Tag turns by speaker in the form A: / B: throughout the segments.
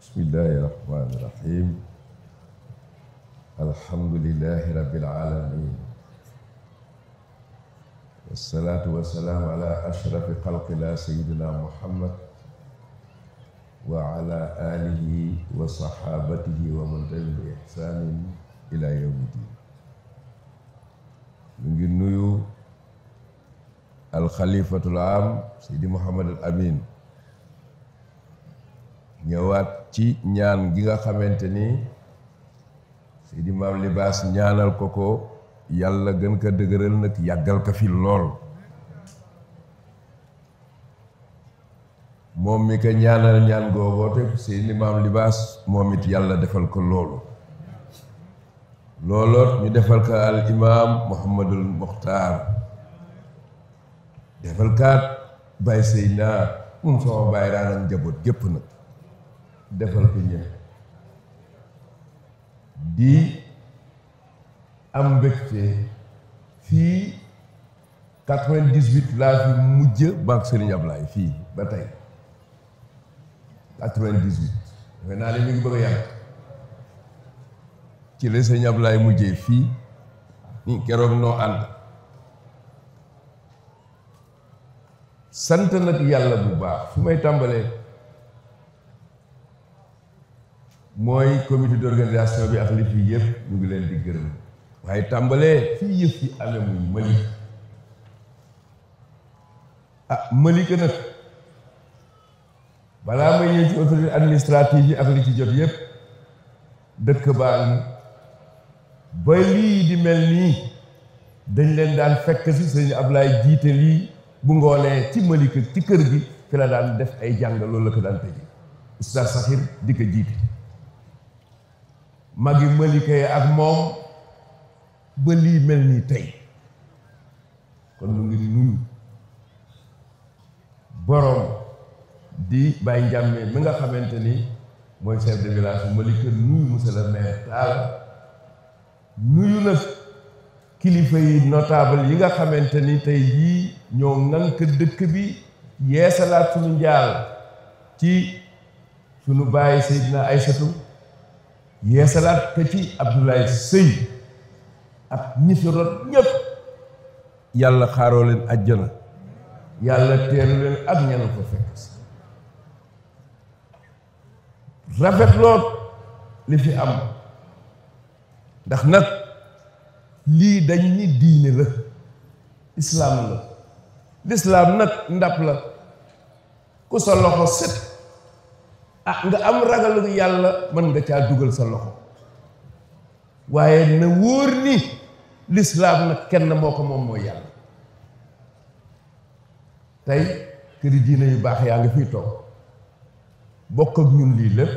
A: bismillahi rahmani rahim alhamdulillahi rabbil alamin wassalaatu wassalaamu ala ashrafi xalqillah sayyidina muhammad wa ala alihi wa sahabatihi wa man tabi'ahum bi ihsanin ila yawmi din ñu ngi nuyu alxalifatul am Seydi Mouhamad al Amin ñëwaat ci ñaan gi nga xamante ni Seydi Maam Libaas ñaanal ko yàlla gën ko dëgëral nag yàggal ko fi lool moom mi ko ñaanal ñaan googoo te Seydi Maam Libaas moom it yàlla defal ko loolu looloot ñu defal ko al imaam Muhammadul Muxtaar defal kaat Baye Seydina sama baay raanam njaboot gépp nag defal ko ñëpp di am mbégte fii 98 laa fi mujj banque Serigne Ablaye fii ba tey 98 defe naa ne mi ngi bëgg a yàgg ci la Serigne Ablaye mujjee fii ni keroog noo ànd sant nag yàlla bu baax fu may tàmbalee mooy comité d'organisation bi ak li fii yëpp ñu ngi leen di gërëm waaye tàmbalee fii yëf yi amee muy Mali Mali que nag balaa may ñëw ci autorité administrative yi ak li ci jot yëpp dëkk baa ngi ba lii di mel nii dañ leen daan fekk si sëñ Ablaye jiite lii bu ngoonee ci Malika ci kër gi fi la daan def ay jàng loolu la ko daan tëje Oustaz Sakhir di ko jiite magi Malika yi ak moom ba lii mel nii tey kon mu ngi nuyu borom di Baye Njàmme mi nga xamante ni mooy chef de village bu Malika nuyu monsieur le maire Talla nuyu nag kilifa yi notable yi nga xamante ni tey jii ñoo ŋànk dëkk bi yeesalaat suñu njaal ci suñu baay Seydina Aysatu yeesalaat ko ci Abdoulaye Sëy ak ñi fi rot ñépp yàlla xaaroo leen àjjana yàlla teeru leen ak ñana ko fekk si rafet lool li fi am ndax nag lii dañ ni diine la islaam la lislaam nag ndab la ku sa loxo set nga am ragalu yàlla mën nga caa dugal sa loxo waaye na wóor ni lislaam nag kenn moo ko moom mooy yàlla tey këri diine yu baax yaa ngi fiy toog bokk ak ñun lii lépp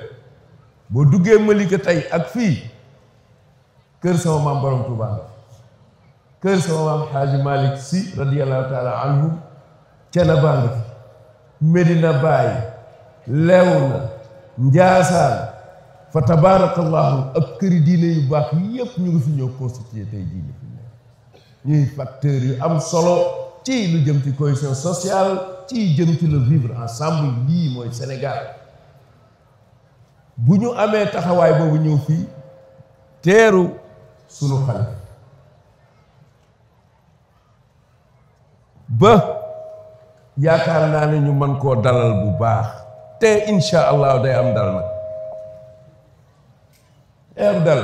A: boo duggee Malika tey ak fii kër sama maam borom Tuubaa nga kër sama maam Xaaji Malick Sy radiyallahu taala anhu cena baa nga fi Medina Baye Léona Njaasaan fa tabaarakallahu ak këri diine yu baax yépp ñu ngi fi ñëw constitué tey diine fi ñuy facteurs yu am solo ci lu jëm ci cohésion sociale ci jëm ci le vivre ensemble lii mooy Sénégal bu ñu amee taxawaay boobu ñëw fii teeru sunu xale ba yaakaar naa ne ñu mën koo dalal bu baax te insha allah day am dal nag day am dal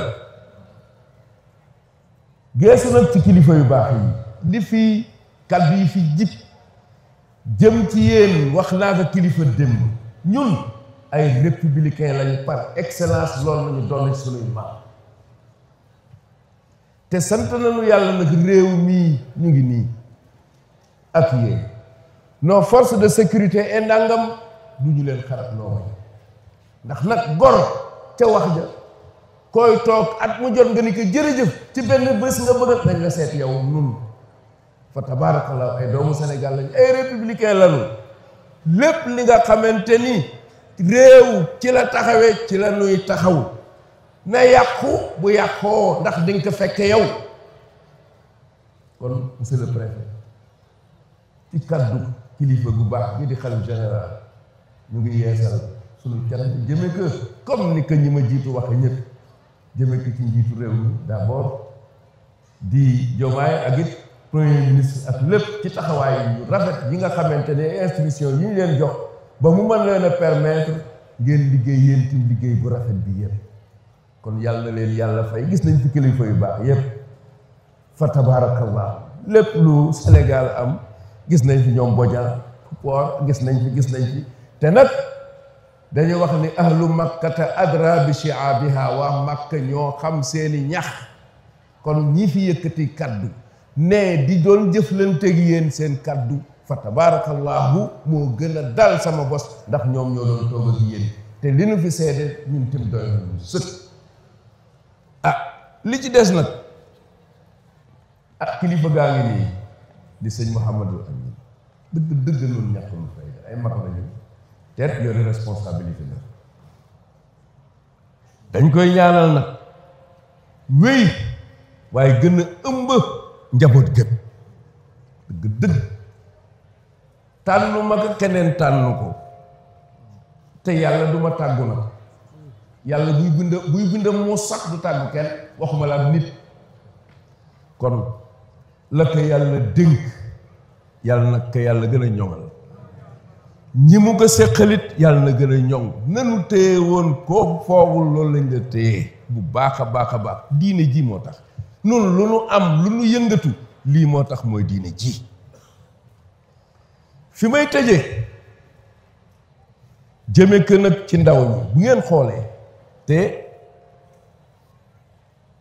A: geesu nag ci kilifa yu baax yi li fi kàddu yi fi jib jëm ci yéen wax naa ko kilifa démb ñun ay républicain lañu par excellence loolu nañu doon sunuy maam te sant nañu yàlla nag réew mii ñu ngi nii ak yéen nos forces de sécurité et ndàngam du ñu leen xarat loo way ndax nag gor ca wax ja koy toog at mu jot nga ni ko jërëjëf ci benn bés nga bëgg nañ la seet yow nun fa tabaarakallah ay doomu Sénégal lañu ay républicain lañu lépp li nga xamante ni réew ci la taxawee ci la nuy taxaw na yàqu bu yàqoo ndax di nga ko fekke yow kon monsieur le préfet ci kaddu kilifa gu baax gi di xalif général ñu ngi yeesal sunu cant jëme ko comme ni ko ñi ma jiitu waxe ñëpp jëme ko ci njiitu réew mi d'abord di Diomaye ak it premier ministre ak lépp ci taxawaay yu rafet yi nga xamante ne institution yi ñu leen jox ba mu mën leen a permettre ngeen liggéey yéen tim liggéey bu rafet bi yëpp kon yàlla na leen yàlla fay gis nañ fi kilifa yu baax yëpp fa tabarakallah lépp lu Sénégal am gis nañ fi ñoom Bodian Port gis nañ fi te nag dañu wax ni ahlu makkata adra bi shi'abiha waa makka ñoo xam seeni ñax kon ñi fi yëkkati kaddu ne di doon jëflanteeg yéen seen kaddu fa tabarakallahu moo gën a dal sama bos ndax ñoom ñoo doon toog ak yéen te li nu fi seede ñun tim doy nañu sët li ci des nag kilifa gaa ngi nii di sëñ Mouhamadou Amine dëgg loolu ñàkkul fayda ay mag lañu te yore responsabilité la dañ koy ñaanal nag wéy waaye gën a ëmb njaboot gépp dëgg tànnu ma ko keneen tànnu ko te yàlla du ma tàggu nag yàlla buy bind moo sax du tàggu kenn waxuma la nit kon la ko yàlla dénk yàlla nag ko yàlla gën a ñoŋal ñi mu ko séqalit yàlla na gën a ñoŋ nanu téye woon koo foogul loolu lañ la téye bu baax a baax a baax diine ji moo tax noonu lu nu am lu nu yëngatu lii moo tax mooy diine ji fi may tëjee jëme ko nag ci ndaw ñi bu ngeen xoolee te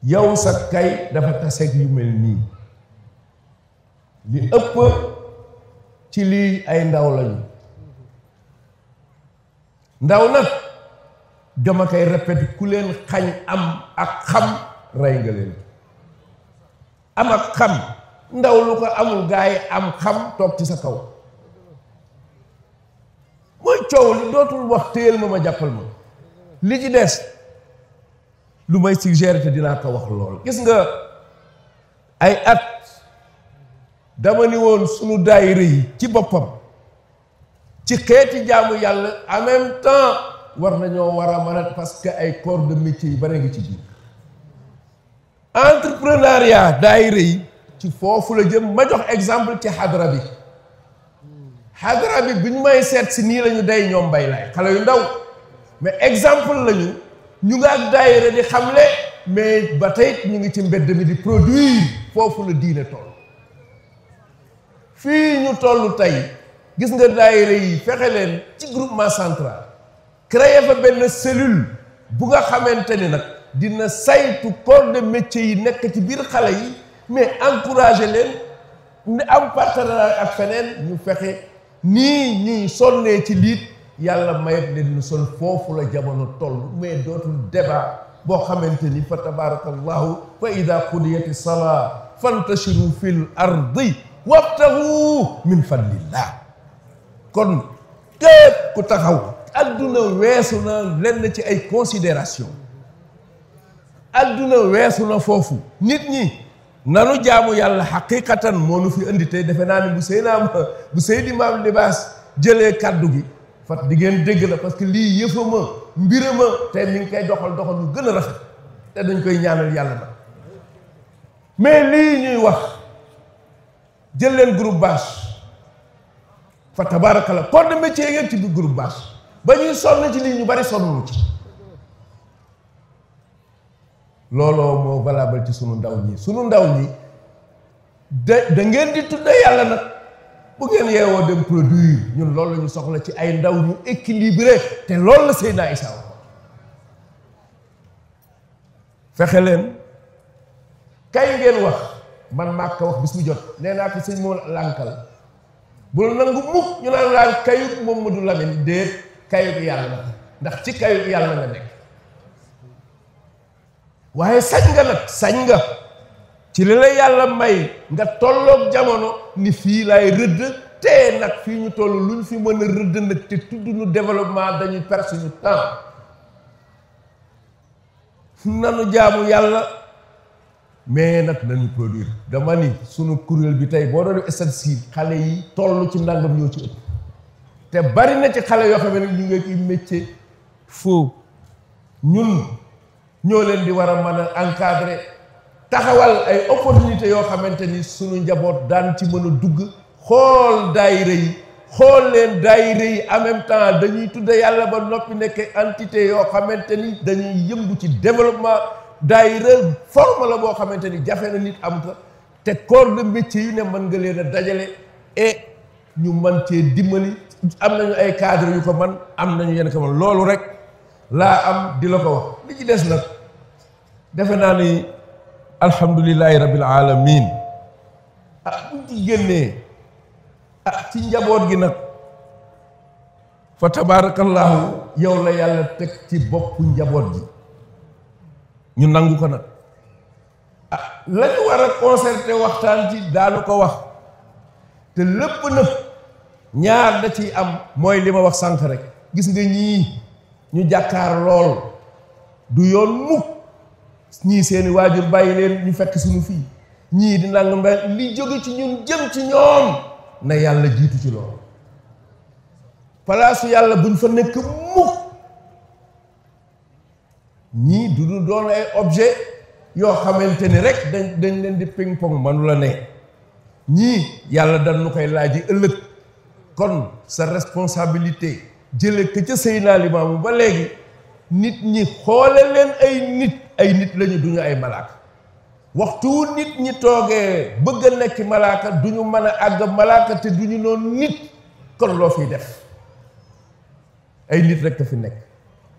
A: yow sa kay dafa taseeg yu mel nii li ëpp ci lii ay ndaw lañu ndaw nag dama koy répété ku leen xañ am ak xam rey nga leen am ak xam ndaw lu ko amul gaa yi am xam toog ci sa kaw mooy coow li dootul wax téyel ma jàppal ma li ci des lu may suggéré te dinaa ko wax lool gis nga ay at dama ni woon sunu daayira yi ci boppam ci xeeti jaamu yàlla en même temps war nañoo war a mën a parce que ay corps de métier yi bare ngi ci biir entrepreneuriat daayira yi ci foofu la jëm ma jox exemple ci xadra bi bi ñu may seet si nii lañu day ñoom bay laay xale yu ndaw mais exemple lañu ñu nga ak daayira di xamle mais ba tey ñu ngi ci mbedd mi di produire foofu la diine toll fii ñu toll tey gis nga daayira yi fexe leen ci groupement central créer fa benn cellule bu nga xamante ni nag dina saytu corps de métier yi nekk ci biir xale yi mais encourager leen ni am partenariat ak feneen ñu fexe nii ñuy sonnee ci liit yàlla mayet leen ñu sol foofu la jamono toll mais dootul débat boo xamante ni fa tabarakallahu fa ida qudiyati salaa fantashiru fil ardi wabtahu min fadlillah kon képp ku taxaw adduna weesu na lenn ci ay considération adduna weesu na foofu nit ñi nanu jaamu yàlla xaqiqatan moo nu fi indi tey defe naa ni bu Seydi Maam Libaas jëlee kaddu gi fat di ngeen dégg la parce que lii yëfama mbirama te mi ngi koy doxal lu gën a rafet te dañ koy ñaanal yàlla na mais lii ñuy wax jël leen groupe bâche fa tabarakallah corps de métier ngeen ci biir groupe bâche ba ñuy sonn ci lii ñu bari sonn ci looloo moo valable ci sunu ndaw ñi da ngeen di tudde yàlla nag bu ngeen yeewoo dem produire ñun loolu la ñu soxla ci ay ndaw ñu équilibré te loolu la Seydina Issa wax fexe leen kay ngeen wax man maa ko wax bis mu jot nee naa ko sëñ moo lànkal bul nangu mukk ñu naan laan kayut Mamadou Lamine déet kayut yàlla ndax ci kayut yàlla nga nekk waaye sañ nga ci li la yàlla may nga tolloog jamono ni fii laay rëdd te nag fii ñu toll lu ñu fi mën a rëdd nag te tudd nu développement dañuy perdre suñu temps nanu jaamu yàlla mais nag nañu produire dama ni sunu kuréel bi tey boo doon statistique xale yi toll ci ndàngam ñoo ci ëpp te bari na ci xale yoo xam ne ñu ngi ci métier fu ñun ñoo leen di war a mën a encadrer taxawal ay opportunités yoo xamante ni sunu njaboot daan ci mën a dugg xool daayira yi xool leen daayira yi en même temps dañuy tudde yàlla ba noppi nekk entité yoo xamante ni dañuy yëngu ci développement daayira forme la boo xamante ni jafe na nit am ko te corps de métier yu ne mën nga leen a dajale et ñu mën cee dimbali am nañu ay cadre yu ko man am nañu yenn ko man loolu rek laa am di la ko wax li ci des nag defe naa ni alhamdulillahi rabbil alamin buñ ci génnee ci njaboot gi nag fa tabarakallahu yow la yàlla teg ci boppu njaboot gi ñu nangu ko nag la ñu war a concerté waxtaan ci daanu ko wax te lépp nag ñaar da ciy am mooy li ma wax sànq rek gis nga ñii ñu jàkkaar lool du yoon mukk ñii seeni waajur bàyyi leen ñu fekk suñu fii ñii di nang mbel li jóge ci ñun jëm ci ñoom na yàlla jiitu ci loolu palaasu yàlla buñ fa nekk mukk ñii du doon ay objet yoo xamante ni rek dañ leen di ping pong manu la ne ñii yàlla dañ nu koy laaji ëllëg kon sa responsabilité jële ko ca Seydina Limaamu ba léegi nit ñi xoole leen ay nit lañu duñu ay malaaka waxtu nit ñi toogee bëgg a nekk malaaka duñu mën a àgg malaaka te duñu noonu nit kon loo fiy def ay nit rek a fi nekk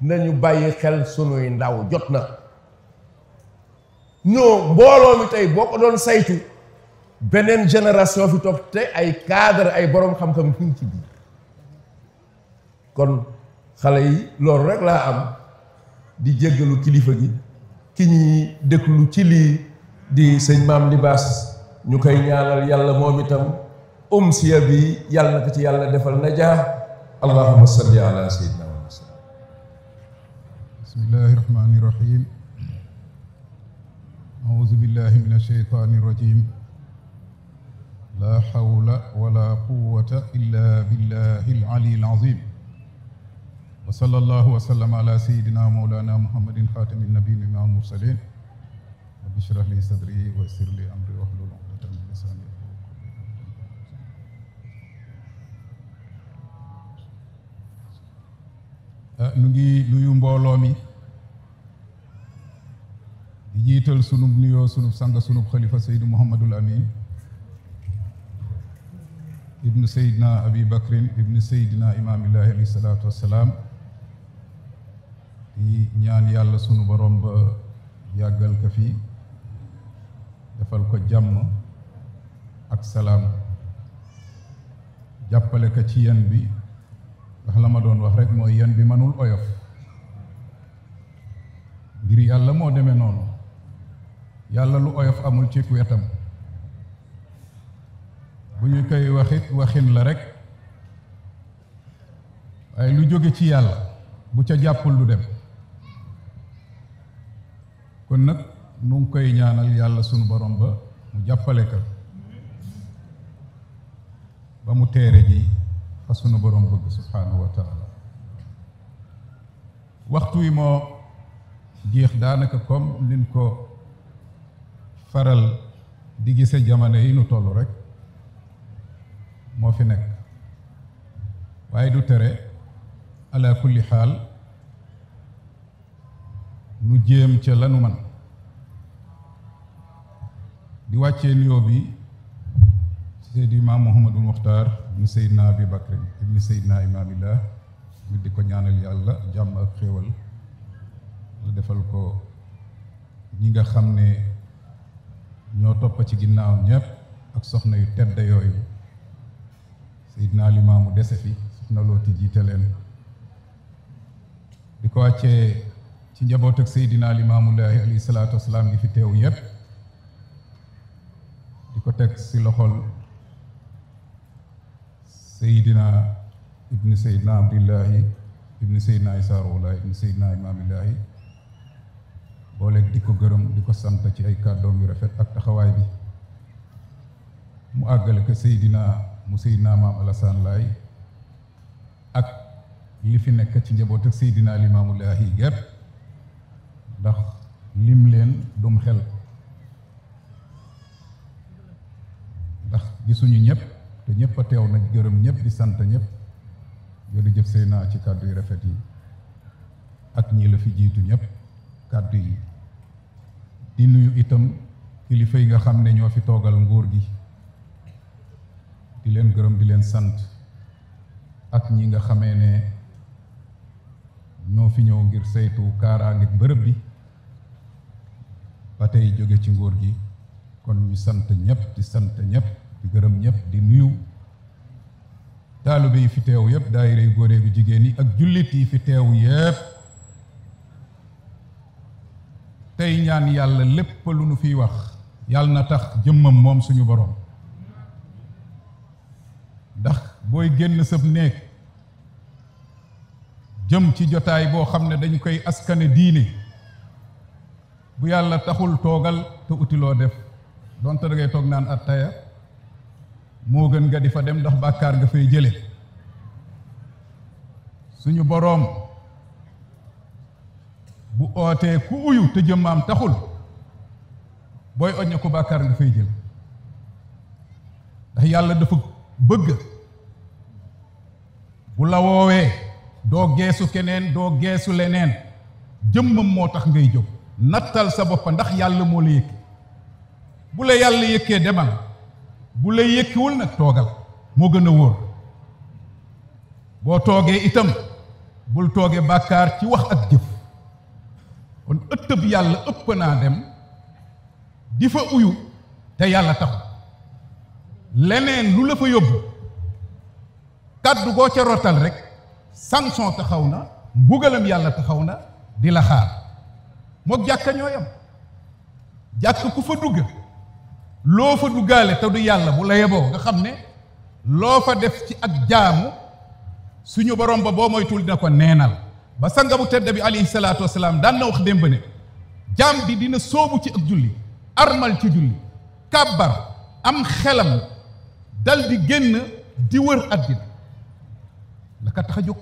A: nañu bàyyi xel sunuy ndaw jot na ñoo mbooloo mi tey boo ko doon saytu beneen génération fi topp te ay cadre ay boroom xam-xam fi ci biir kon xale yi loolu rek laa am di jéggalu kilifa gi ki ñuy déglu ci lii di sëñ Maam Libaas ñu koy ñaanal yàlla moom itam umsiya bi yàlla na ko ci yàlla defal najaa allahumma salli ala sayyidina Muhammad.
B: bismillahi rahmani rahim a'udhu billahi minash shaitani rajim la hawla wala quwwata illa billahi al-ali al-azim wa sallallahu wa sallama ala sayyidina mawlana muhammadin khatamin nabiyyin wal mursalin rabbi shrah li sadri wa yassir li amri wahlul 'uqdatan min lisani nu ngi nuyu mbooloo mi di jiital sunub nuyoo sunub sang sunub xalifa Seydou Mouhamadul Amin ibnu Seydina Abi Bakrin ibnu Seydina Imaamillahi alayhi salaatu wassalaam di ñaan yàlla sunu borom ba yàggal ko fi defal ko jàmm ak salaam jàppale ko ci yen bi ndax la ma doon wax rek mooy yen bi mënul oyof mbir yàlla moo demee noonu yàlla lu oyof amul ci wetam bu ñu koy waxit waxin la rek waaye lu jóge ci yàlla bu ca jàppul du dem kon nag nu ngi koy ñaanal yàlla sunu borom ba mu jàppale ko ba mu teere ji fa sunu borom bëgg subhanahu wa taala waxtu wi moo jeex daanaka comme liñ ko faral di gise jamono yi nu toll rek moo fi nekk waaye du tere ala kulli xaal nu jéem ca lanu man di wàccee nuyoo bi Seydi Imaam Mouhamadul Muxtaar ibnu Seydina Abi Bakr ibnu Seydina Imaamillah ñu di ko ñaanal yàlla jàmm ak xéewal la defal ko ñi nga xam ne ñoo topp ci ginnaaw ñëpp ak soxna yu tedd yooyu Seydina Limaamu dese fi soxna looti jiite leen di ko wàccee ci njaboot ak Seydina Limaamullaahi alayhi salaatu wasalaam gi fi teew yëpp di ko teg si loxol Seydina ibni Seydina Abdillahi ibni Seydina Isaa Ruuhullaahi ibni Seydina Imaamillaahi booleeg di ko gërëm di ko sant ci ay kàddoom yu rafet ak taxawaay bi mu àggale ko Seydina Maam Alassane Laay ak li fi nekk ci njaboot ak Seydina Limaamullaahi gépp ndax lim leen dum xel ndax gisuñu ñëpp te ñëpp a teew nag gërëm ñëpp di sant ñëpp jërëjëf Seyna ci kàddu yu rafet yi ak ñi la fi jiitu ñëpp kàddu yi di nuyu itam kilifa yi nga xam ne ñoo fi toogal nguur gi di leen gërëm di leen sant ak ñi nga xamee ne ñoo fi ñëw ngir saytu kaaraange bërëb bi ba tey jóge ci nguur gi kon ñu sant ñëpp di sant ñëpp di gërëm ñëpp di nuyu taalibe yi fi teew yëpp daayira yu góor gu jigéen yi ak jullit yi fi teew yëpp tey ñaan yàlla lépp lu nu fiy wax yàlla na tax jëmmam moom suñu borom ndax booy génn sab néeg jëm ci jotaay boo xam ne dañ koy askane diine bu yàlla taxul toogal te utiloo def donte da ngay toog naan attaya moo gën nga di fa dem ndax bàkkaar nga fay jële suñu boroom bu ootee ku uyu te jëmmaam taxul booy oñña ko bàkkaar nga fay jël ndax yàlla dafa bëgg bu la woowee doo geesu keneen doo geesu leneen jëmmam moo tax ngay jóg nattal sa boppa ndax yàlla moo la yëkki bu la yàlla yëkkee demal bu la yëkkiwul nag toogal moo gën a wóor boo toogee itam bul toogee bàkkaar ci wax ak jëf kon ëttëb yàlla ëpp naa dem di fa uyu te yàlla taxu leneen lu la fa yóbbu kàddu goo ca rotal rek sanction taxaw na mbugalam yàlla taxaw na di la xaar mook jàkka ñooyam jàkk ku fa dugg loo fa duggaale te du yàlla bu la yeboo nga xam ne loo fa def ci ak jaamu suñu borom ba boo moytul dina ko neenal ba sanga bu tedd bi alayhi salaatu wasalaam daan na wax démb ne jaam bi dina soobu ci ak julli armal ci julli kàbbar am xelam dal di génn di wër àddina la ka tax a jóg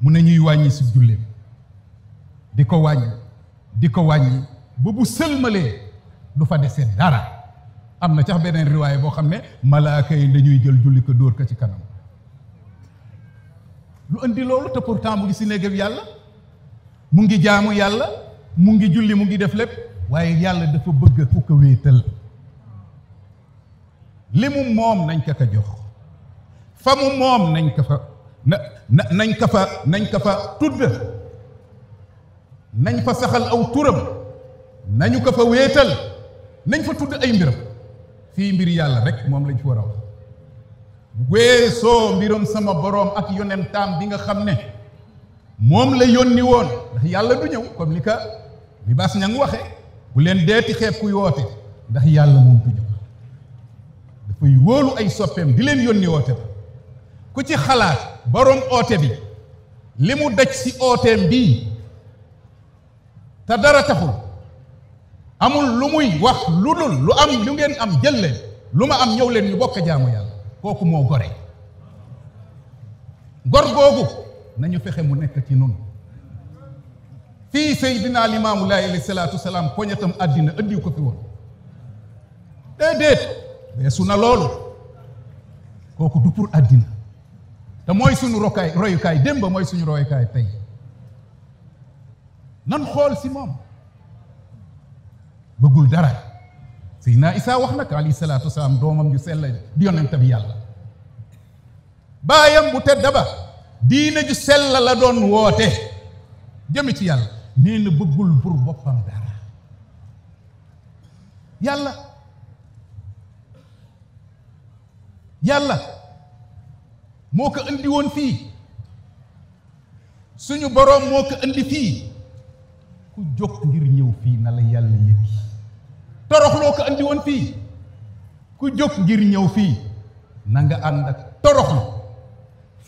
B: mu ne ñuy wàññi si julleem di ko wàññi ba bu sëlmalee du fa desee dara am na cax beneen riwaaye boo xam ne malaaka yi dañuy jël julli ko dóor ko ci kanam lu indi loolu te pourtant mu ngi si néegam yàlla mu ngi jaamu yàlla mu ngi julli mu ngi def lépp waaye yàlla dafa bëgg ku ko wéetal li mu moom nañ ko ko jox fa mu moom nañ ko fa nañ ko fa tudd nañ fa saxal aw turam nañu ko fa wéetal nañ fa tudd ay mbiram fii mbir yàlla rek moom lañ fi war a wax weesoo mbiram sama boroom ak yonentaam bi nga xam ne moom la yónni woon ndax yàlla du ñëw comme li Baas Ñang waxe bu leen deeti xeeb kuy woote ndax yàlla moom du ñëw dafay wóolu ay soppeem di leen yónni woote ba ku ci xalaat boroom oote bi li mu daj si ooteem bii te dara taxul amul lu muy wax lu dul lu am lu ngeen am jël leen lu ma am ñëw leen ñu bokk jaamu yàlla kooku moo gore gor googu nañu fexe mu nekk ci nun fii Seydina Limaamu Laay alayhi salaatu salaam poñetam àddina ëddiw ko fi woon déedéet weesu na loolu kooku du pour àddina te mooy suñu royukaay démb mooy suñu royukaay tey nan xool si moom bëggul dara Seydina Isaa wax nag alayhi salaatu wasalaam doomam ju sell di yonent bi yàlla baayam bu tedd ba diine ju sell la doon woote jëmi ci yàlla nee na bëggul pour boppam dara yàlla moo ko indi woon fii suñu boroom moo ko indi fii ku jóg ngir ñëw fii na la yàlla yëkki toroxloo ko andi woon fii ku jóg ngir ñëw fii na nga ànd ak toroxlu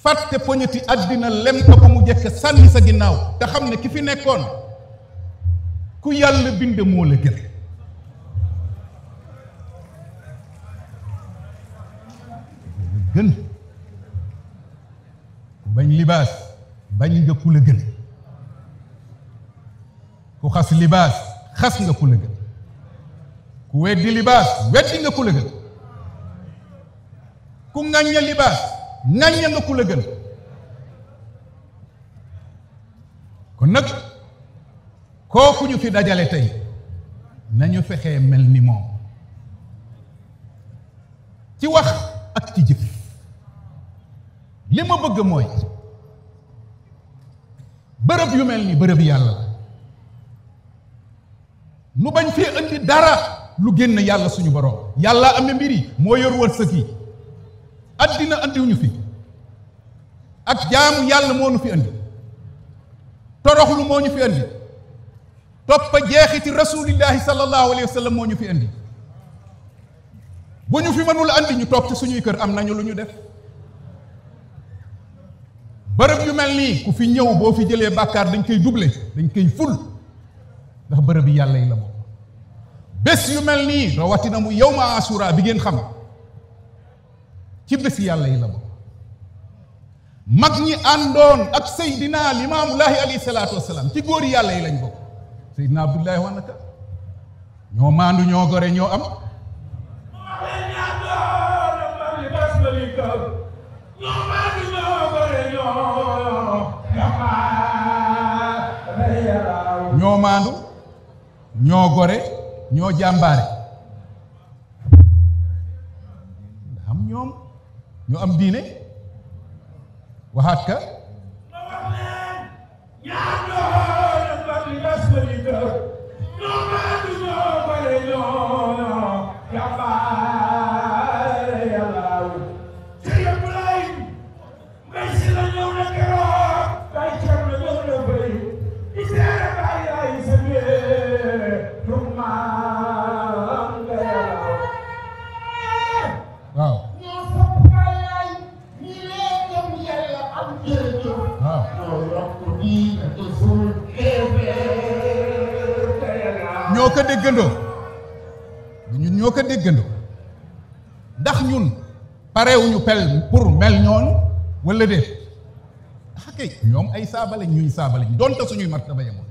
B: fàtte poñeti àddina lem ko ba mu jekk sànni sa ginnaaw te xam ne ki fi nekkoon ku yàlla bind moo la gën ku bañ libaas bañ nga ku la gën ku xas libaas xas nga ku la gën ku weddi libaas weddi nga ku la gën ku ŋàñña libaas ŋàñña nga ku la gën kon nag kooku ñu fi dajale tey nañu fexee mel ni moom ci wax ak ci jëf li ma bëgg mooy bërëb yu mel ni bërëb yàlla la nu bañ fee indi dara lu génn yàlla suñu borom yàlla am mbir yi moo yor wërsëg yi addina andiwuñu fi ak jaamu yàlla moo nu fi andi toroxlu moo ñu fi andi toppa jeexiti rasulillahi sallallahu alayhi wa sallam moo ñu fi andi bu ñu fi mënul andi ñu toog ci suñuy kër am nañu lu ñu def bërëb yu mel nii ku fi ñëw boo fi jëlee bàkkaar dañ koy doublé dañ koy ful ndax bërëb yi yàlla yi la bokk bés yu mel nii rawatina mu yawma asura bi ngeen xam ci bés yàlla yi la bokk mag ñi àndoon ak Seydina Limaamullaahi alayhi salaatu wasalaam ci góor yàlla yi lañ bokk Seydina Abdullahi wa naka ñoo maandu ñoo gore ñoo am ñoo maandu ñoo gore ñoo jàmbaare am ñoom ñoo am diine waxaat ka ñoo ko déggandoo ñun ñoo ko déggandoo ndax ñun parewuñu pel pour mel ñoon wala déet kay ñoom ay saaba lañ ñuy saaba lañ donte suñuy martaba yemoon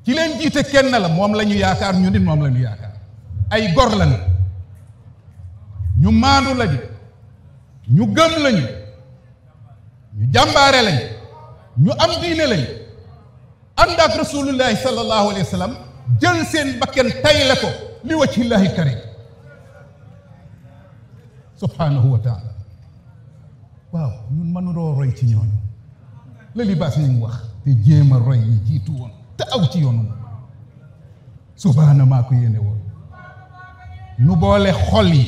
B: ci leen jiite kenn la moom la ñu yaakaar ñu nit moom la ñu yaakaar ay gor lañu ñu maandu lañu ñu gëm lañu ñu jàmbaare lañu ñu am diine lañu ànd ak rasulullahi sallallahu alayhi wa sallam jël seen bakken tayle ko li wajhillahi karim subhanahu wa taala waaw ñun mënuloo roy ci ñooñu la libaas ñu wax te jéem a roy ñi jiitu woon te aw ci yoonu moom subhaana maa ko yéene woon nu boole xol yi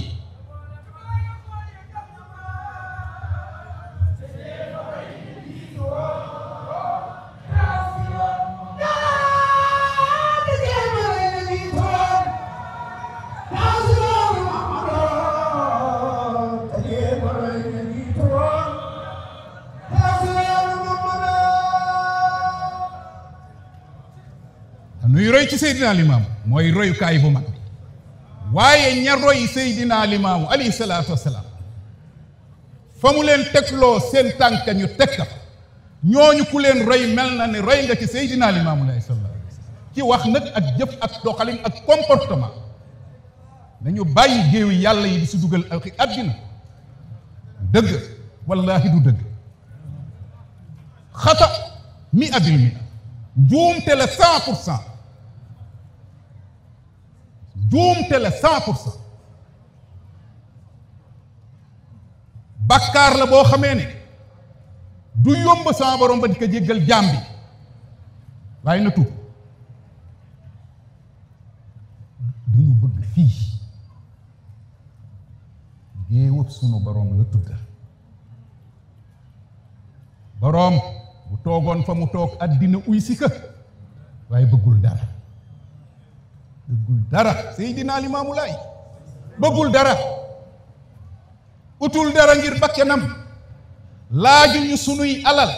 B: nuy roy ci Seydina Limaamu mooy royukaay bu mag bi waaye ña roy Seydina Limaamu alayhi salaatu wasalaam fa mu leen tegloo seen tànk ñu teg ka ñooñu ku leen roy mel na ne roy nga ci Seydina Limaamu alayhi sallallahu alayhi wasallam ci wax nag ak jëf ak doxalin ak comportement nañu bàyyi géewi yàlla yi di si dugal ak àddina dëgg wallaahi du dëgg xata mi abil mi njuumte la 100% juumte la 100% bakkaar la boo xamee ne du yomb sama borom ba di ko jéggal jaam bi waaye na tuub duñu bëgg fii géewëb sunu borom la tudda borom bu toogoon fa mu toog àddina uy si ka waaye bëggul dara Seydina Limaamu Laay bëggul dara utul dara ngir bakkenam laaju ñu sunuy alal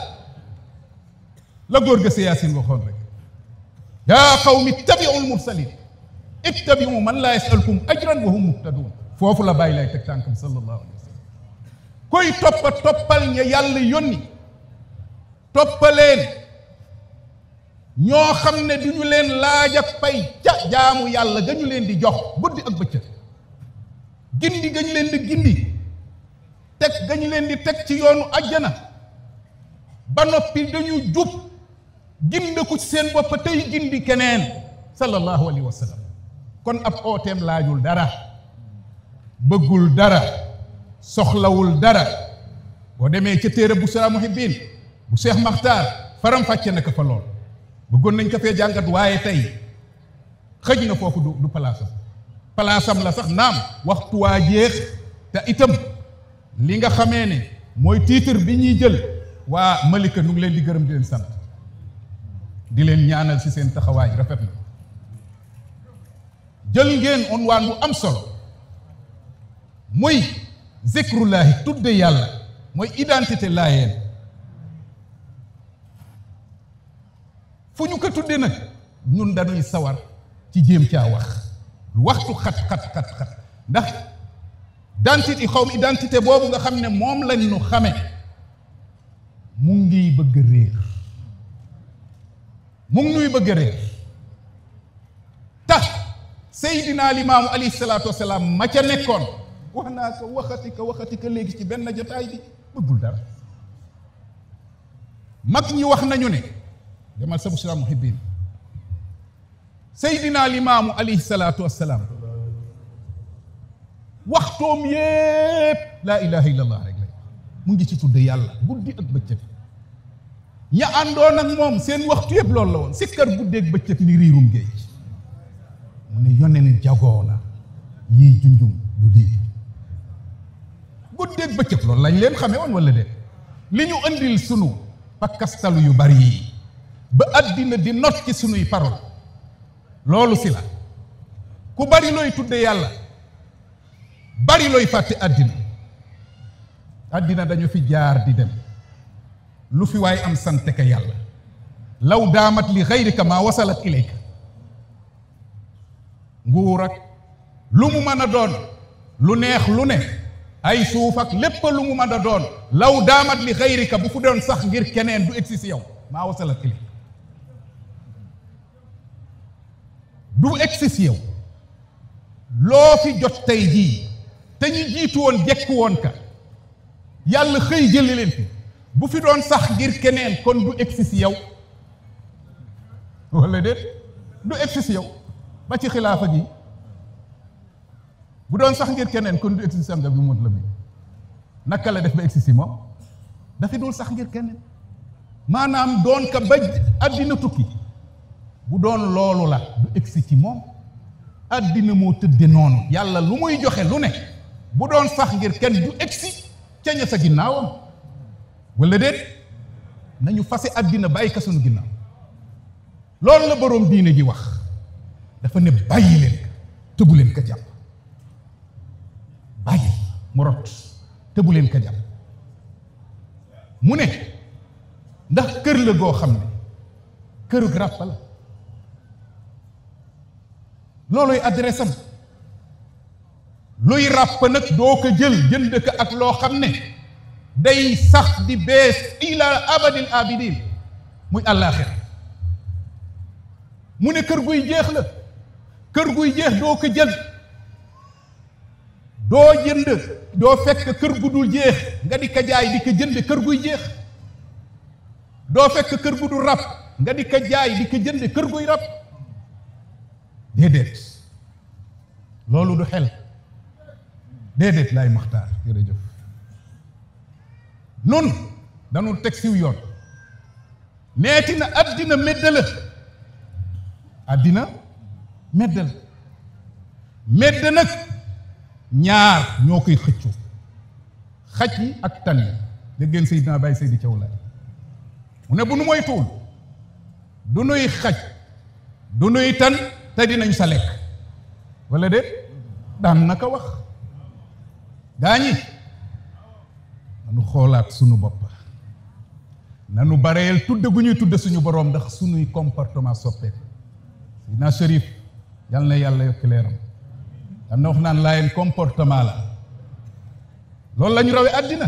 B: la góor ga si Yaasin waxoon rek yaa qawmi ittabi'u al-mursaliin ittabi'u man laa yas'alukum ajran wa hum muhtadun foofu la bàyyi lay teg tànkam sallallahu alayhi wa sallam koy toppal ña yàlla yónni toppaleen ñoo xam ne duñu leen laaj ak pay ca jaamu yàlla ga ñu leen di jox guddi ak bëccëg gindi ga ñu leen di gindi teg ga ñu leen di teg ci yoonu ajjana ba noppi dañu jub gindeku ci seen bopp tey gindi keneen sallallahu alayhi wa sallam kon ab ooteem laajul dara bëggul dara soxlawul dara boo demee ca téere bu Sura Muhibbin bu Cheikh Makhtar faram fàcce na ko fa lool bëggoon nañ ko fee jàngat waaye tey xëj na foofu du palaasam la sax naam waxtu waa jeex te itam li nga xamee ne mooy titre bi ñuy jël waa Malika nu ngi leen di gërëm di leen sant di leen ñaanal ci seen taxawaay rafet na jël ngeen unwaan bu am solo muy zikrullahi tudde yàlla mooy identité laayeen fu ñu ko tudde nag ñun dañuy sawar ci jéem caa wax lu waxtu xat ndax identité boobu nga xam ne moom lañ ñu xame mu ngi bëgg réer mu ngi nuy bëgg réer tax Seydina Limaamu alayhi salaatu wasalaam ma ca nekkoon wax naa ko waxati ko léegi ci benn jotaay bi bëggul dara mag ñi wax nañu ne demal sa Sura Muhibbin Seydina Limaamu alayhi salaatu wasalaam waxtoom yépp laa ilaha illallah rek la mu ngi ci tudde yàlla guddi ak bëccëg ña àndoon ak moom seen waxtu yépp loolu la woon sikkar guddeeg bëccëg ni riirum géej mu ne yoneen jagoona yii junjum du lii guddeeg bëccëg loolu lañ leen xamee woon wala de li ñu andil sunu pakkastalu yu bari yi ba àddina di not ci sunuy parole loolu si la ku bari looy tudde yàlla bari looy fàtte àddina dañu fi jaar di dem lu fi waay am sante ka yàlla law daamat li xayrika maa wasalat ilayka nguur ak lu mu mën a doon lu neex lu ne ay suuf ak lépp lu mu mën a doon law daamat li xayrika bu fu doon sax ngir keneen du egsi si yow maa wasalat ilayka du egsi si yow loo fi jot tey jii te ñu jiitu woon jekku woon ka yàlla xëy jëli leen fi bu fi doon sax ngir keneen kon du egsi si yow wala déet du egsi si yow ba ci xilaafa gi bu doon sax ngir keneen kon du egsi si am nga bi mut la mi naka la def ba egsi si moom dafa dul sax ngir keneen maanaam doon ka ba àddina tukki bu doon loolu la du egsi ci moom àddina moo tëdde noonu yàlla lu muy joxe lu ne bu doon sax ngir kenn du egsi ca ña sa ginnaawam wala déet nañu fase àddina bàyyi ka sunu ginnaaw loolu la boroom diine ji wax dafa ne bàyyi leen tëbu leen ka jàpp bàyyi mu rot tëbu leen ka jàpp mu ne ndax kër la goo xam ne kërug ràpp la looluy adresse am luy ràpp nag doo ko jël jënd ko ak loo xam ne day sax di bees ila abadil abidin muy àllaaxira mu ne kër guy jeex la kër guy jeex doo ko jël doo jënd doo fekk kër gu dul jeex nga di ko jaay di ko jënd kër guy jeex doo fekk kër gu dul ràpp nga di ko jaay di ko jënd kër guy ràpp déedéet loolu du xel déedéet laay maxtaar jërëjëf nun dañu teg siw yoon neeti na àddina medd la àddina medd la medd nag ñaar ñoo koy xëccu xaj yi ak tan yi dégg ngeen Seydina Baye Seydi Thiaw Laye mu ne bu nu mooy tuul du nuy xaj du nuy tan te dinañ sa lekk wala déet daan na ko wax gaañi nanu xoolaat sunu bopp nanu bareel tudde gu ñuy tudde suñu boroom ndax suñuy comportement soppeeku Seydina Chérif yal na yàlla yokk leeram am na wax naan laayeen comportement la loolu la ñu rawee àddina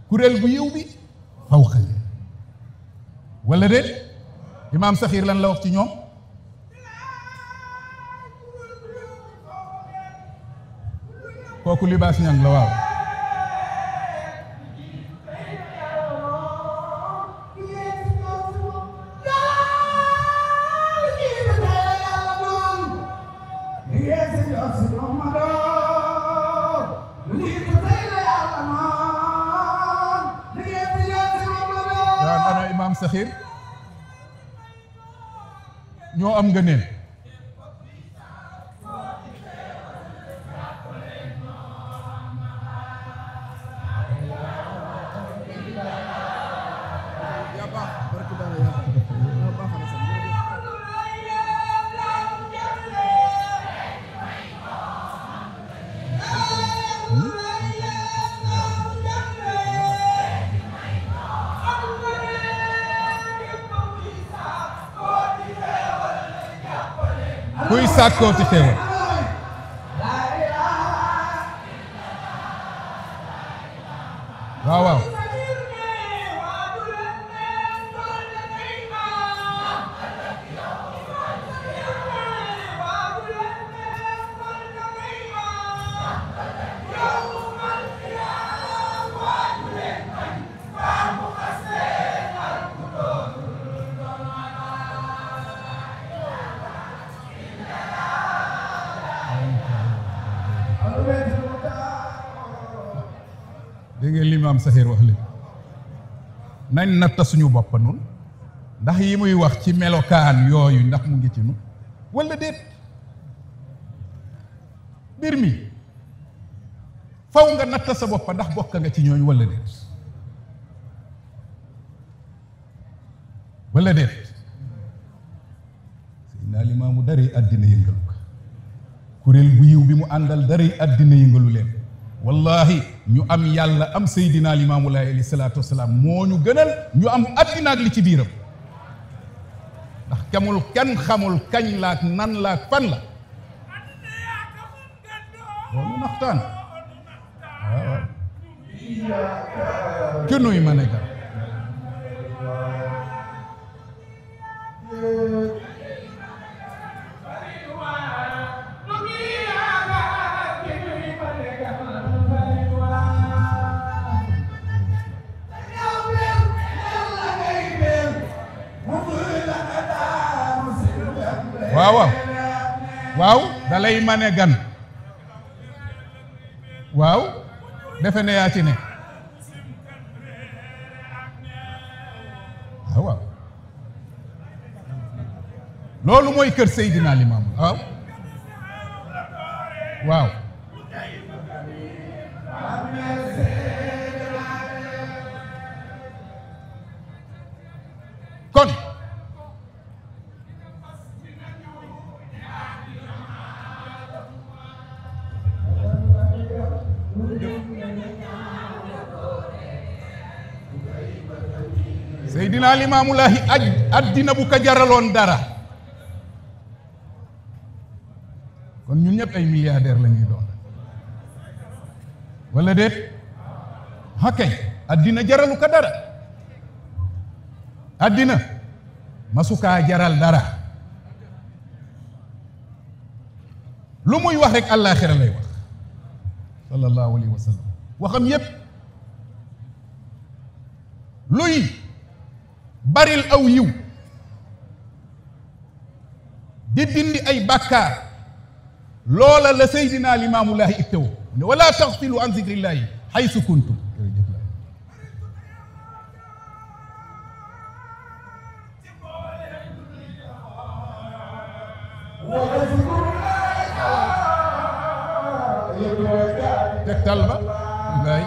B: kuréel bu yiw bi faw xële wala déet imaam Saxiir lan la wax ci ñoom kooku libaas ñang la waaw imaam Saxiir ñoo am nga neen kuy sàkkooti xéewal waaw waaw dégg ngeen li imaam Saxiir wax li nañ natta suñu bopp nun ndax yi muy wax ci melokaan yooyu ndax mu ngi ci nu walla déet mbir mi faw nga natta sa bopp ndax bokk nga ci ñooñu walla déet walla déet Seydina Limaamu dari àddina yëngalu ko kuréel bu yiw bi mu àndal dari àddina yëngalu leen wallahi ñu am yàlla am Seydina Limaamu Laay alayhi salaatu wasalaam moo ñu gënal ñu am àddina ak li ci biiram ndax kamul kenn xamul kañ laak nan laak fan la loolu naxtaan waaw ki nuy ma nekka waaw waaw waaw dalay mane gan waaw defe ne yaa ci ne waaw waaw loolu mooy kër Seydina Limaamu waaw waaw kon Seydina Limaamu Laay àddina bu ko jaraloon dara kon ñun ñëpp ay milliardaire la ñuy doon walla déet hakay àddina jaralu ko dara àddina masukaa jaral dara lu muy wax rek àllaaxira lay wax sallallahu alayhi wa sallam waxam yépp luy baril aw yiw di dindi ay bàkkaar loola la Seydina Limaamu Laay ittewoo ne wala taxfilu an zikrillahi haysu kuntum tegtal ba ngay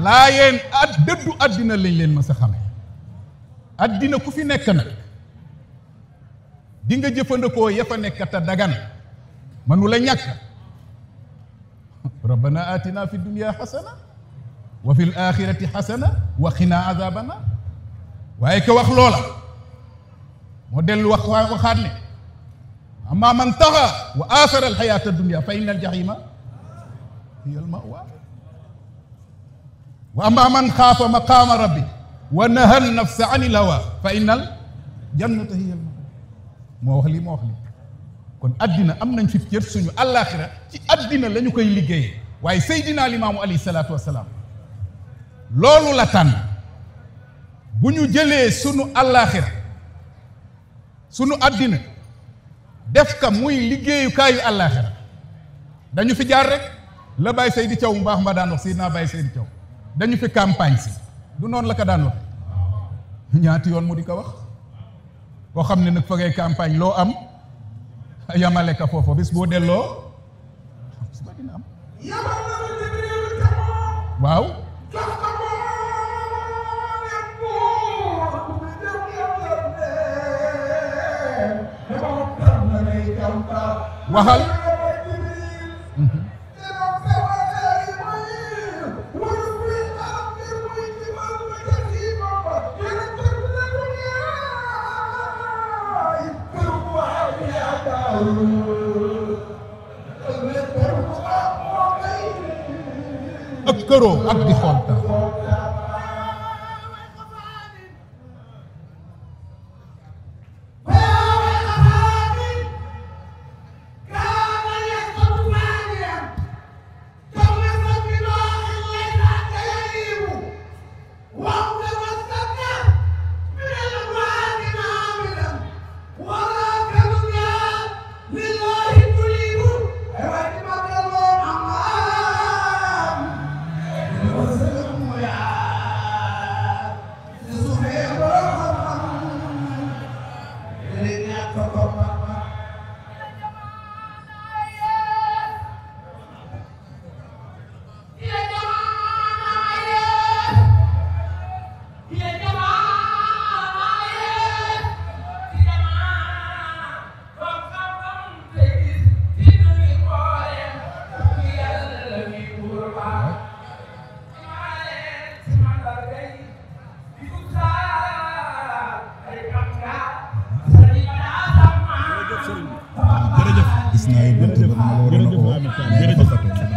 B: laayeen dëddu àddina lañ leen ma sa xame àddina ku fi nekk nag di nga jëfandikoo ya fa nekk te dagan manu la ñàkk rabbana atina fi dunya hasana wa fil axirati xasana wa qina azabana waaye ke wax loola moo dellu waxaat ne amma man taxa wa athara alxayata dunia fa inna aljahima hiya almawa wa amma man xaafa maqaama rabbi wa naha nafsa an ilhawa fa inna aljannata hiya almawa moo wax lii moo wax lii kon addina am nañ fi cër suñu àllaaxira ci addina la ñu koy liggéeyee waaye Seydina Limaamu alayhi salaatu wasalaam loolu la tànn bu ñu jëlee sunu àllaaxira sunu addina def ka muy liggéeyukaayu àllaaxira dañu fi jaar rek la Baye Seydi Thiaw mu baax ma daan wax Seydina Baye Seydi Thiaw dañu fi campagne si du noonu la ko daan wax ñaati yoon mu di ko wax koo xam ne nag fa ngay campagne loo am yamale ka foofu bis boo delloo bis ba dina am waaw waxal ak këroo ak di xonta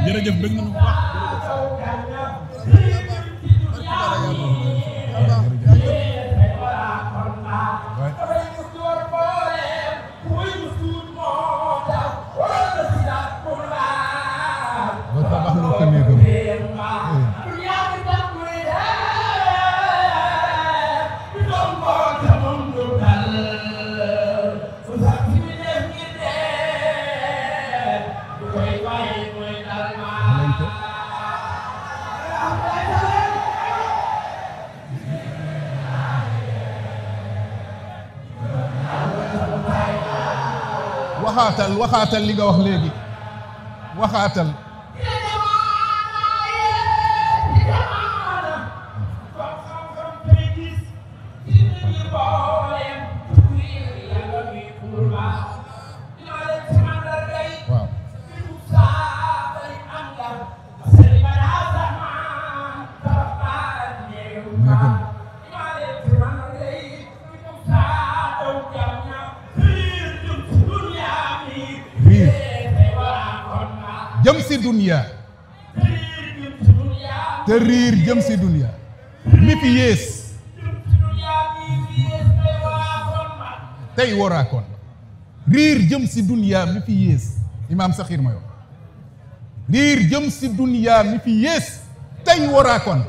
B: jërëjëf bëgg nañu waxaatal li nga wax léegi waxaatal jëm si dunya te riir jëm si dunya mi fi yées tey waraakoon riir jëm si dunya mi fi yées imaam Saxiir ma yo riir jëm si dunya mi fi yées tey waraakoon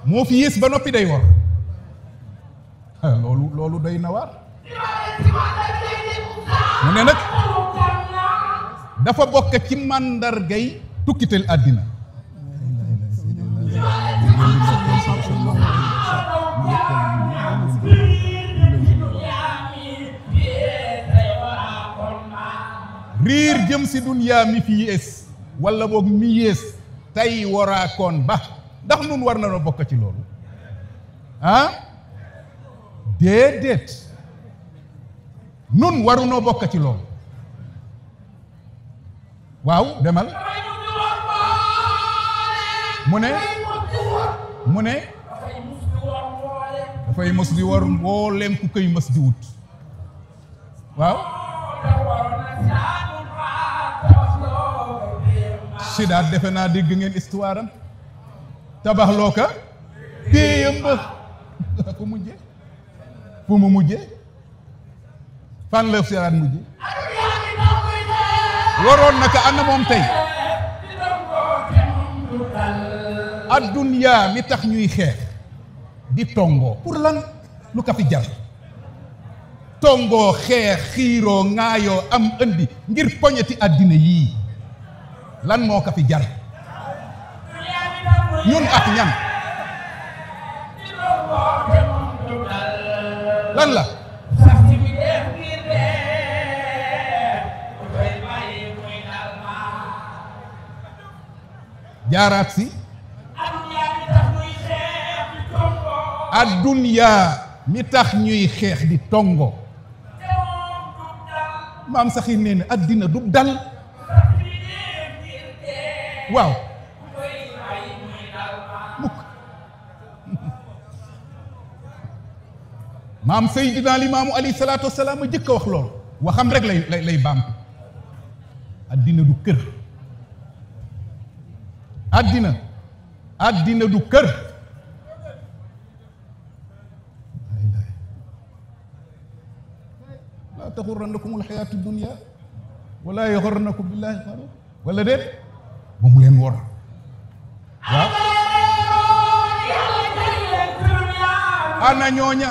B: moo fi yées ba noppi day war loolu day na waar mu ne nag dafa bokk ci màndargay tukkitel àddina riir jëm si dunyaa mi fi yées wala boog mi yées tey waraakoon ba ndax nun war na noo bokk ci loolu ah déedéet nun waru noo bokk ci loolu waaw demal mu ne mu ne dafay mos di war mbooleem ku koy mos di wut waaw Sidaat defe naa dégg ngeen histoire am tabax loo ka téyam ba fu mu mujje fan la Sidaat mujje waroon naka ana moom tey adduniyaa mi tax ñuy xeex di tongoo pour lan lu ka fi jar tongoo xeex xiiroo ŋaayoo am indi ngir poñeti àddina yii lan moo ka fi jar ñun ak ñan lan la jaaraat si adduniyaa mi tax ñuy xeex di tongo maam saxi nee na addina du dal waaw mukk maam Seydina Limaamu alayhi salaatu wasalaam a jëkk a wax loolu waxam rek lay baamtu addina du kër addina du kër laa taxurrannakumul xayaatu dunya wala yaxurrannakum billaahi xaruur wala déet ba mu leen wor waaw ana ñooña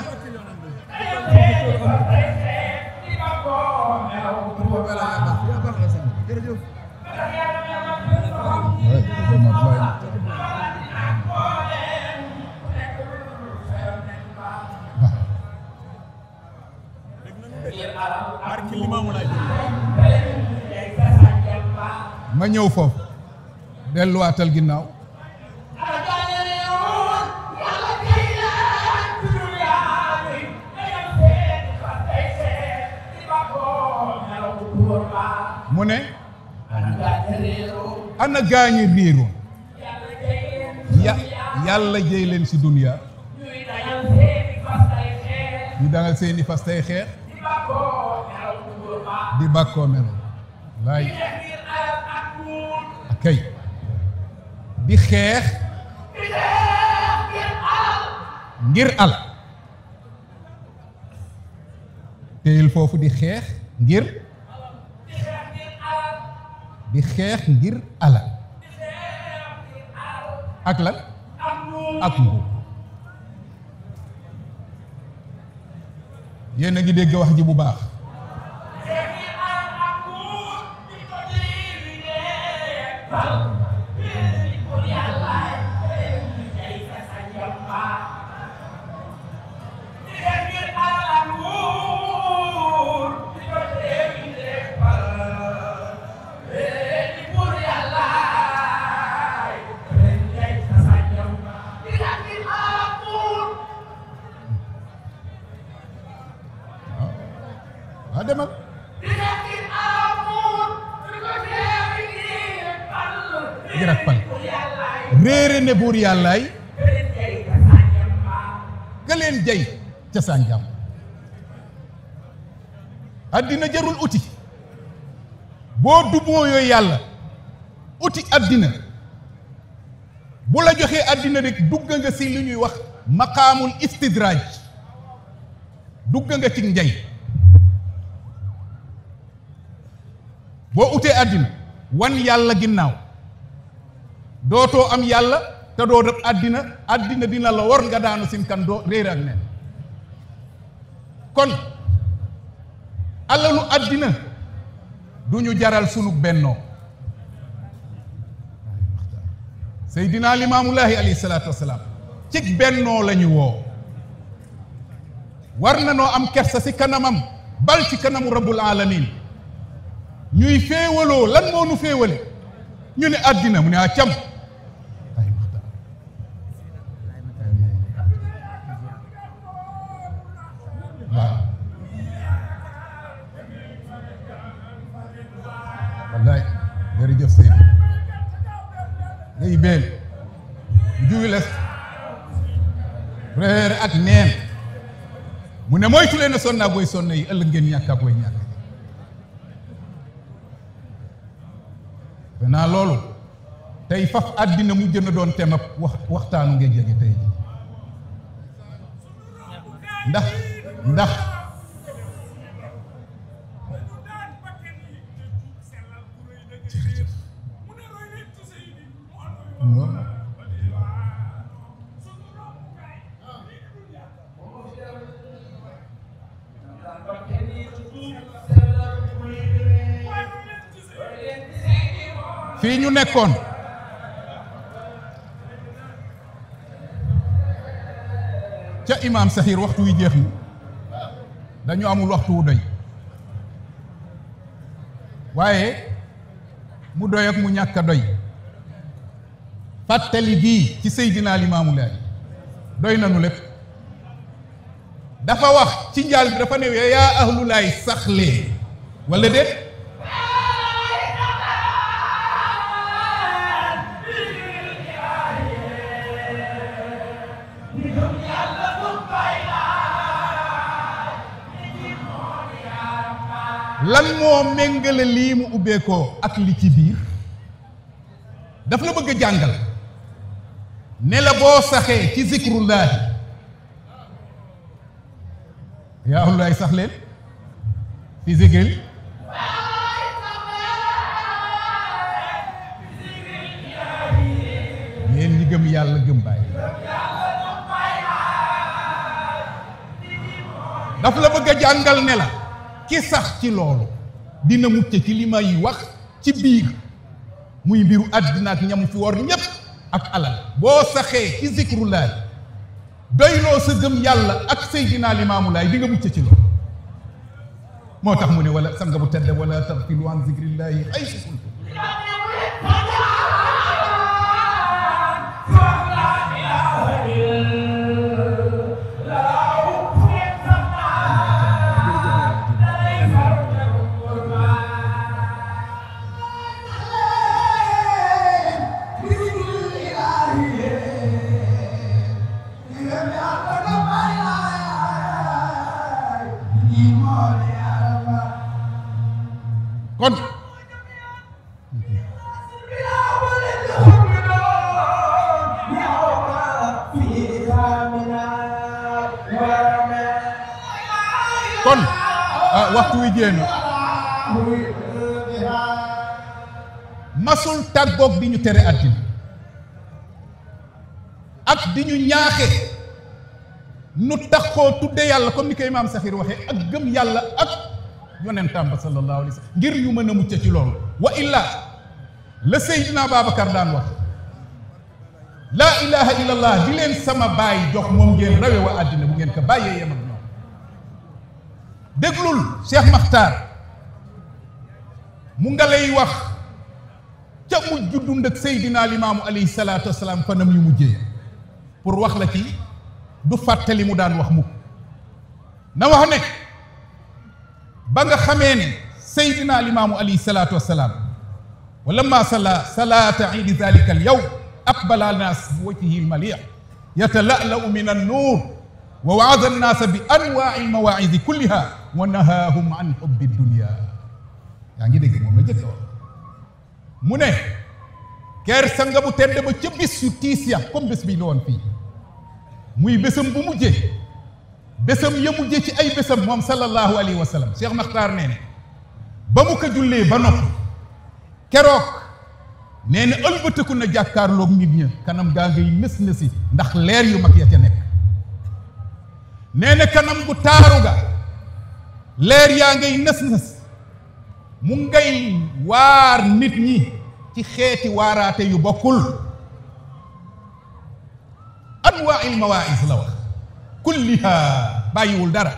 B: ma ñëw foofu delluwaatal ginnaaw mu ne ana gaañi réeroon yàlla jëy leen si duniya ñu dangal seeni fas tey xeex di bàkkoo melo laay akay di xeex ngir al téyel foofu di xeex ngir alal ak lan ak nguur yéen a ngi dégg wax ji bu baax demal ngir ak pal réere ne buur yàllaay ga leen jay ca sànjam addina jarul uti boo duboo yooyu yàlla uti addina bu la joxee addina rek dugga nga si li ñuy wax maqaamul istidraaj dugga nga ci njay boo utee àddina wan yàlla ginnaaw dootoo am yàlla te doo def àddina dina la war nga daanu sin kan doo réer ak nen kon alalu àddina du ñu jaral sunu bennoo Seydina Limaamullaahi alayhi salaatu wasalaam cig bennoo la ñu woo war na noo am kersa si kanamam bal ci kanamu rabbul alamin ñuy féewaloo lan moo nu féewale ñu ne àddina mu ne a cam waaw wallaay jërëjëf Seydou ngay beel juwi les reer ak neen mu ne moytu leen a sonna booy sonna yi ëllëg ngeen ñàkk booy ñàkk naa loolu tey faf àddina mu jën a doon tem ak waxtaanu ngeen jege tey ji ndax fii ñu nekkoon ca imaam Saxiir waxtu wi jeex na dañu amul waxtu wu doy waaye mu doy ak mu ñàkk a doy fàttali bii ci Seydina Limaamu Laay doy nanu lépp dafa wax ci njaal bi dafa ne yaa ahlu laay saxlee wala déet lan moo méngale lii mu ubbeekoo ak li ci biir daf la bëgg a jàngal ne la boo saxee ci zikrullaahi yaa ahlullaay sax leen fi zikril yéen ñi gëm yàlla gëm bàyyi daf la bëgg a jàngal ne la ki sax ci loolu dina mucc ci li may wax ci biir muy mbiru àddina ak ñamu fi war ñépp ak alal boo saxee ci zikrullaah doyloo sa gëm yàlla ak Seydina Limaamu Laay di nga mucc ci loolu moo tax mu ne wala sanga bu tedde wala taghfilu an zikrillaahi haysu kuntum kon waxtu wi jéem masul tàggoog di ñu tere àddina ak di ñu ñaaxe nu taxoo tudde yàlla comme ni ko imaam Saxiir waxee ak gëm yàlla ak yonentam ba sallallahu alayhi wa sallam ngir ñu mën a mucc ci loolu wa illa la Seydina Babacar daan wax laa ilaha illallah di leen sama baay jox moom ngeen rawe wa àddina bu ngeen ko bàyyee yem ak ñoom déglul Cheikh Makhtar mu nga lay wax ca mujj dund ak Seydina Limaamu alayhi salaatu wasalaam fanam yu mujjee pour wax la ci du fàttali mu daan wax mukk na wax ne ba nga xamee ne Seydina Limaamu alayhi salaatu wasalaam wa lamma salla salaata iidi dalika al yawm aqbala naas bi wajhihi al maliix yatala'la'u min an-nuur wa wa'aza an-naasa bi anwaa'i al-mawaa'izi kullihaa wa nahaahum an hubbi dunya yaa ngi dégg moom la jëkk wax mu ne ker sanga bu tedd ba ca bis yu tiis ya comme bés bi la woon fii muy bésam bu mujjee bésam ya mujjee ci ay bésam moom sallallahu alayhi wa sallam Cheikh Makhtar nee ne ba mu ko jullee ba noppi keroog nee na ëlbatiku na jàkkaarloog nit ña kanam gaa ngay nës nësi ndax leer yu mag ya ca nekk nee na kanam gu taaru ga leer yaa ngay nës nës mu ngay waar nit ñi ci xeeti waaraate yu bokkul anwaa'il mawaa'is la wax kulliha bàyyiwul dara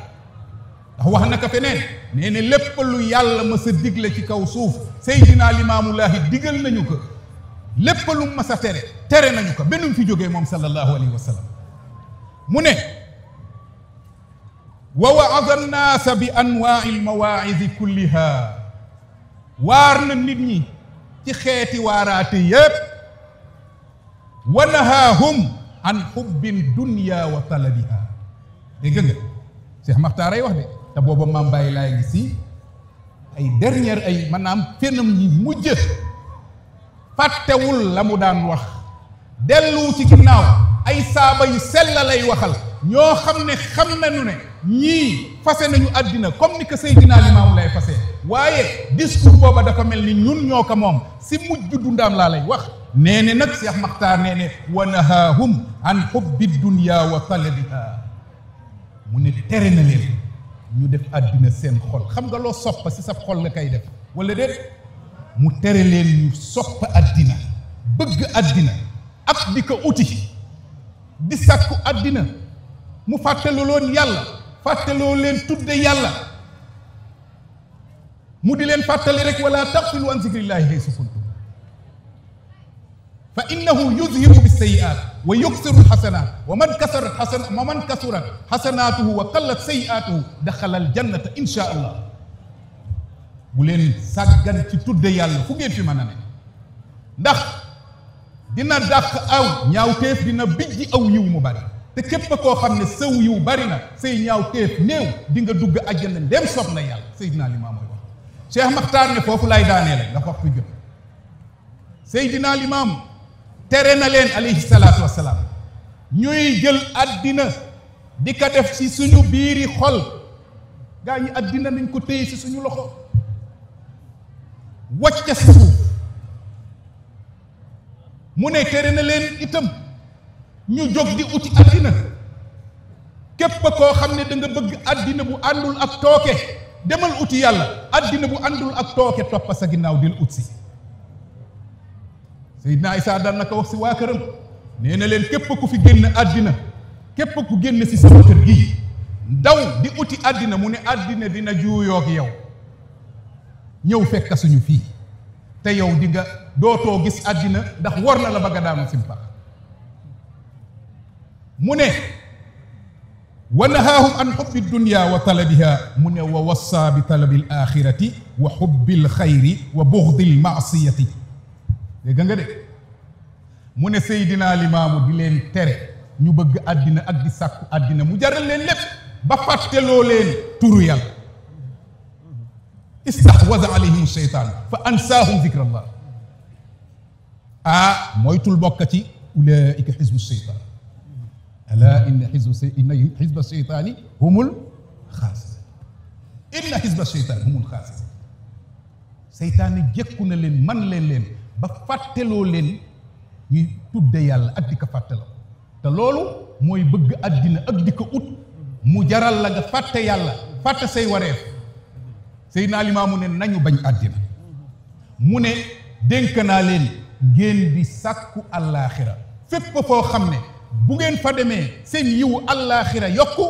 B: ndax wax na ko feneen nee na lépp lu yàlla ma sa digle ci kaw suuf Seydina Limaamu Laahi digal nañu ko lépp lu ma sa tere nañu ko benn fi jógee moom sallallahu alayhi wa sallam mu ne wa wa'aza an-naasa bi anwaa'il mawaa'is kulliha waar na nit ñi ci xeeti waaraate yépp wa nahaahum an xubbin dunya wa talabiha dégg nga Cheikh Makhtar ay wax de te booba Maam Baye laay ngi si ay dernière ay maanaam fenam yi mujj fàttewul la mu daan wax dellu ci ginnaaw ay saaba yu sell lay waxal ñoo xam ne xam nañu ne ñii fase nañu àddina comme ni ko Seydina Limaamu lay fase waaye discours booba dafa mel ni ñun ñoo ko moom si mujj dundaam laa lay wax nee ne nag Cheikh Makhtar nee ne wa nahaahum an hubbi dunya wa talabiha mu ne tere na leen ñu def àddina seen xol xam nga loo soppa si sa xol nga koy def wala déet mu tere leen ñu sopp àddina bëgg àddina ak di ko uti di sàkku àddina mu fàttaloo loon yàlla fàttaloo leen tudde yàlla mu di leen fàttali rek wala taxfilu an zikrillahi haysu kuntum fa innahu yuzhibu bissayiat wa yuksiru alxasanat wa man kasurat xasanatuhu wa qallat sayiatuhu daxala aljannata insha allah bu leen sàggan ci tudde yàlla fu ngeen fi mën a ne ndax dina dàq aw ñaawteef dina bijji aw yiw mu bari te képp koo xam ne saw yiw bari na say ñaawteef néew di nga dugg àjjana ndem soob na yàlla Seydina Limaam mooy wax Cheikh Makhtar ne foofu lay daaneele nga waxtu jot Seydina Limaam tere na leen alayhi salaatu wassalaam ñuy jël àddina di ko def ci suñu biiri xol gaa ñi àddina nañ ko téye ci suñu loxo wacca si suuf mu ne tere na leen itam ñu jóg di uti àddina képp koo xam ne da nga bëgg àddina bu àndul ak tooke demal uti yàlla àddina bu àndul ak tooke toppa sa ginnaaw dil ut si Seydina Isaa daan na ko wax si waa këram nee na leen képp ku fi génn àddina képp ku génn si sama kër gii ndaw di uti àddina mu ne àddina dina juuyoog yow ñëw fekk suñu fii te yow di nga dootoo gis àddina ndax war na la bëgg a daanu simpa mu ne wa nahaahum an xubbi dunya wa talabiha mu ne wa wassa bi talabi al axirati wa xubbi al xayri wa buxdi al maasiyati dégg nga de mu ne Seydina Limaamu di leen tere ñu bëgg àddina ak di sàkku àddina mu jaral leen lépp ba fàtteloo leen turu yàlla istahwaza alayhim sheytaan fa ansaahum zikra allah moytul bokk ci ulaika xizbu sheytaan ala inna xizba sheytaani humul xaasiruun inna xizba sheytaani humul xaasiruun seytaane jekku na leen man leen ba fàtteloo leen ñuy tudde yàlla ak di ko fàtteloo te loolu mooy bëgg àddina ak di ko ut mu jaral la nga fàtte yàlla fàtte say wareef Seydina Limaamu ne nañu bañ àddina mu ne dénk naa leen ngeen di sàkku àllaaxira fépp foo xam ne bu ngeen fa demee seen yiwu àllaaxira yokku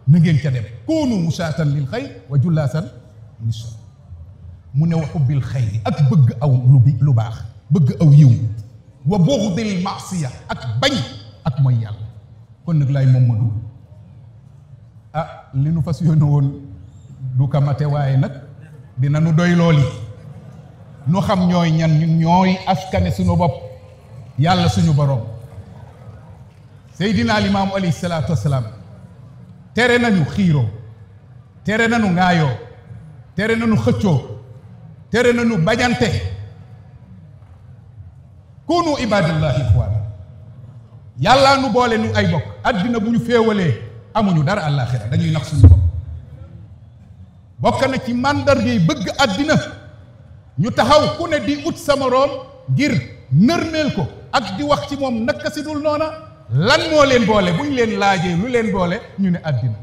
B: na ngeen ca dem kuunu musaatan lil xayr wa jullaasan lis mu ne wa xubbil xayri ak bëgg aw lu baax bëgg aw yiw wa buxdil maasiya ak bañ ak mooy yàlla kon nag laay Mamadu li nu fas yónne woon du kamate waaye nag dina nu doy lool yi nu xam ñooy ñan ñun ñooy askane suñu bopp yàlla suñu borom Seydina Limaamu alayhi salaatu wassalaam tere nañu xiiroo tere nañu ŋaayoo tere nañu xëccoo tere nañu bañante kunu ibadillahi ixwaana yàlla nu boole nu ay bokk addina bu ñu féewalee amuñu dara àllaaxira dañuy nax suñu bopp bokk na ci màndargay bëgg àddina ñu taxaw ku ne di ut sa moroom ngir nërmeel ko ak di wax ci moom naka si dul noona lan moo leen boole bu ñu leen laajee lu leen boole ñu ne àddina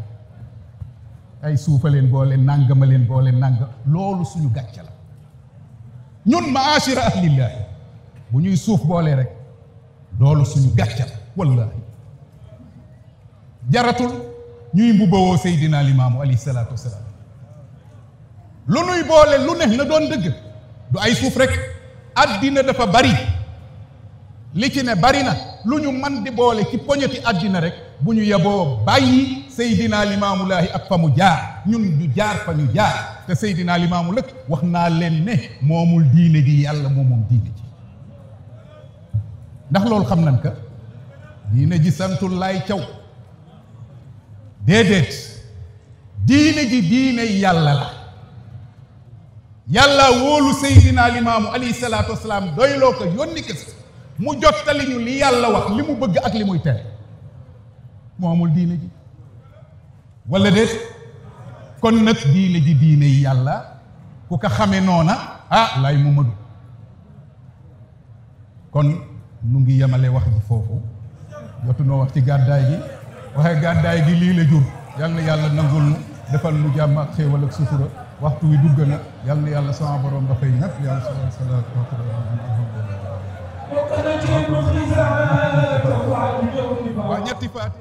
B: ay suufa leen boole nàngama leen boole nàngam loolu suñu gàcce la ñun maashira ahlillaahi bu ñuy suuf boole rek loolu suñu gàcce la wallaahi jaratul ñuy mbubbawoo Seydina Limaamu alayhi salaatu wassalaam lu nuy boole lu ne na doon dëgg du ay suuf rek àddina dafa bari li ci ne bari na lu ñu man di boole ci poñeti àddina rek bu ñu yeboo bàyyi Seydina Limaamu Laahi ak fa mu jaar ñun ñu jaar fa ñu jaar te Seydina Limaamu lëkk wax naa leen ne moomul diine ji yàlla moom diine ji ndax loolu xam nañ ka diine ji santul Laay Caw déedéet diine ji diine yàlla la yàlla wóolu Seydina Limaamu alayhi salaatu wasalaam doyloo ko yónni ko mu jottali ñu li yàlla wax li mu bëgg ak li muy tere moo amul diine ji wala déet kon nag diine ji diine yàlla ku ko xamee noona Laay Mamadu kon nu ngi yemale wax ji foofu jotu noo wax ci gàddaay gi waxe gàddaay gi lii la jur yal na yàlla nangul nu defal nu jàmm ak xéewal ak sutura waxtu wi dugg na yal na yàlla sama borom dafay ñëpp yàlla salaatu wa ñetti faati